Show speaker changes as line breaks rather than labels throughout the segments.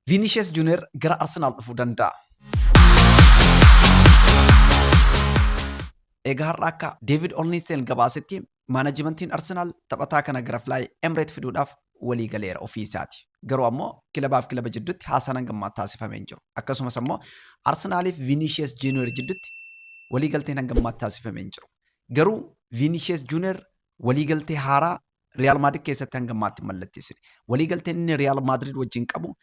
Viinishees Juuniyer gara Arsenaal dhufuu danda'a. Egaa har'a akka Deevid Orniisteen gabaasetti maanajimentiin Arsenaal taphataa kana gara Filaay Emreet fiduudhaaf walii galeera ofii isaati. Garuu ammoo kilabaaf kilaba jidduutti haasaan hanga ammaa taasifamee hin jiru. Akkasumas ammoo Arsenaaliif Viinishees Juuniyer jidduutti waliigalteen hanga ammaa taasifamee hin jiru. Garuu Viinishees Juuniyer waliigaltee haaraa Riyaal Maadrid keessatti hanga ammaatti hin mallatteessine. Waliigalteen inni Riyaal Maadrid wajjin qabu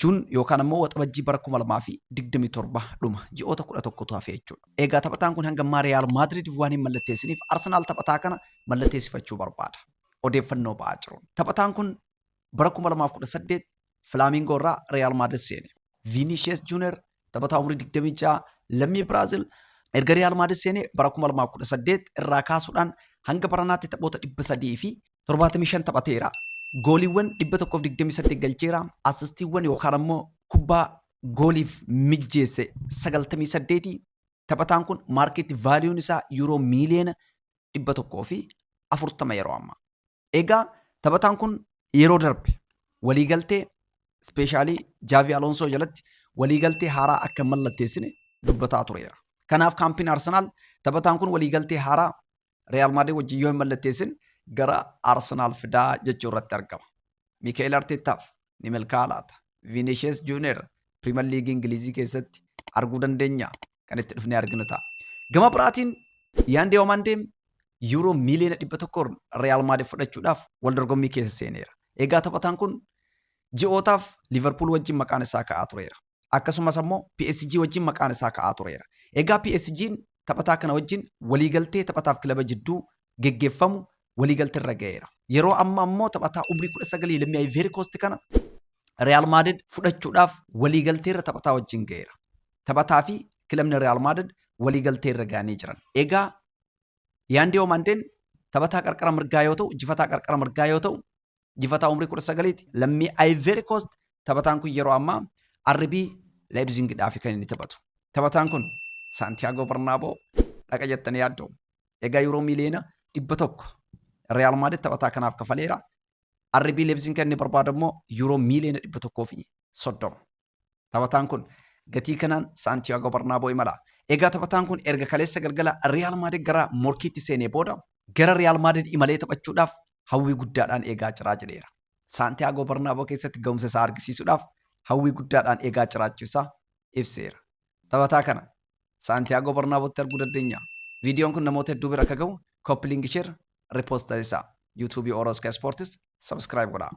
Jun yookaan ammoo Waxabajjii bara 2027 dhuma. Ji'oota 11tu hafe jechuudha. Egaa taphataan kun hanga ammaa Riyaal Maadridiif waan hin mallatteessiniif Arsenaal taphataa kana mallatteessifachuu barbaada. Odeeffannoo ba'aa jiruun. Taphataan kun bara 2018 Filaamingoo irraa Riyaal Maadrid seene. Viinishees Juuner taphataa umurii 26 lammii Biraazil erga Riyaal Maadrid seenee bara 2018 irraa kaasuudhaan hanga baranaatti taphoota 375 taphateera. Gooliiwwan 128 galcheera. Asistiiwwan yookaan ammoo kubbaa gooliif mijjeesse 98. Taphataan kun maarkeetti vaaliyuun isaa yuuroo miiliyoona 140 yeroo ammaa. Egaa taphataan kun yeroo darbe waliigaltee ispeeshaalii Jaavi Alonsoo jalatti waliigaltee haaraa akka hin mallatteessine dubbataa tureera. Kanaaf kaampiin Arsenaal taphataan kun waliigaltee haaraa Real Madrid wajjin yoo hin mallatteessin gara Arsenaal fidaa jechuu irratti argama. Miikaa'el Arteettaaf ni milkaa'a laata? Vinicius Junior Piriimer Liigii Ingilizii keessatti arguu dandeenya kan itti dhufnee arginu ta'a. Gama biraatiin Yaandee Omaandeem yuuroo miiliyoona 100 Real Madrid fudhachuudhaaf wal dorgommii keessa seeneera. Egaa taphataan kun ji'ootaaf Liverpool wajjin maqaan isaa ka'aa tureera. Akkasumas ammoo PSG wajjin maqaan isaa ka'aa tureera. Egaa PSG'n taphataa kana wajjin waliigaltee taphataaf kilaba jidduu geggeeffamu waliigaltee irra ga'eera. Yeroo amma ammoo taphataa umrii 19 lammii Ivory Coast kana Real Madrid fudhachuudhaaf waliigaltee irra taphataa wajjin ga'eera. Taphataa fi kilabni Real Madrid waliigaltee irra ga'anii jiran. Egaa Yaandee Omandeen taphataa qarqara mirgaa yoo ta'u, jifataa qarqara mirgaa yoo ta'u, jifataa umrii 19ti. Lammii Ivory Coast taphataan kun yeroo ammaa RB Leipzigidhaaf kan inni taphatu. Taphataan kun Santiago Bernabeu dhaqa jettanii yaaddu. Egaa yuuroo miiliyoona 100 Real Madrid taphataa kanaaf kafaleera. RB Leipzig kan inni barbaadu immoo yuuroo miiliyoona 130. Taphataan kun gatii kanaan Saantiyaagoo Barnaaboo imala. Egaa taphataan kun erga kaleessa galgala Riyaal Maadrid gara morkiitti seenee booda gara Riyaal Maadrid imalee taphachuudhaaf hawwii guddaadhaan eegaa jiraa jedheera. Saantiyaagoo Barnaaboo keessatti ga'umsa isaa argisiisuudhaaf hawwii guddaadhaan eegaa jiraachuu isaa ibseera. Taphataa kana Saantiyaagoo Barnaabootti arguu dandeenya. Viidiyoon kun namoota hedduu bira akka gahu copy link share repost taasisaa. YouTube Oro Sky Sports subscribe godhaa.